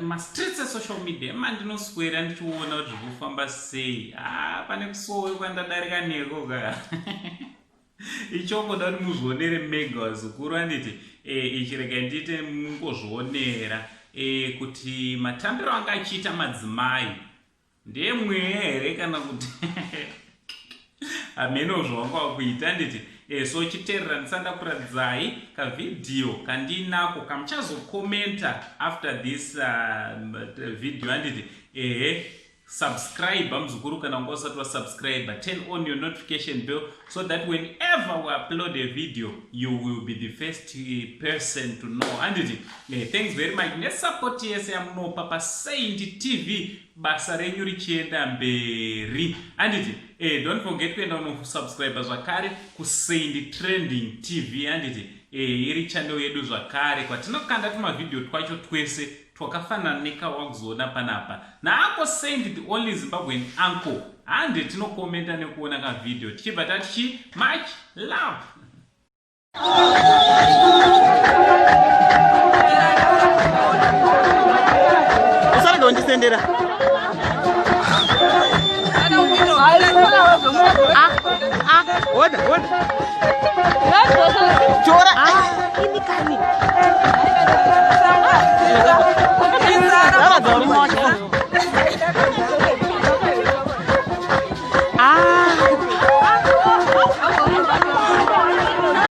Mastreets esocial media mandinoswera ndichiona kuti zviri kufamba sei. Ah, pane kusowe kwandadarika neko ka. Ichongoda kuti muzvionere mega vazukuru anditi e, ichi rega ndiite mungozvionera e, kuti matambiro anga achiita madzimai ndemweya here kana kuti hameno zvawanga wakuita anditi e, so chiteerera ndisanda kuratidzai kavhidhiyo kandiinako kamuchazokomenta after this video anditi ehe subscribe muzukuru kana wanga usati wasubscribe, turn on your notification bell so that whenever we upload a video you will be the first person to know anditi. Thanks very much nesupport yese yamunopa paSaint TV, basa renyu richienda mberi anditi. Don't forget kuenda unosubscribe zvakare kuSaint Trending TV anditi. Iri channel yedu zvakare kwatinokanda tumavhidhiyo twacho twese twakafanana nekawakuzoona panapa naako Saint, the only Zimbabwean uncle. Hande tinokomenta nekuona kavhidhiyo tichibva tati chi much love. Usarega kundisendera. Oda, oda. Chora. Ini kani.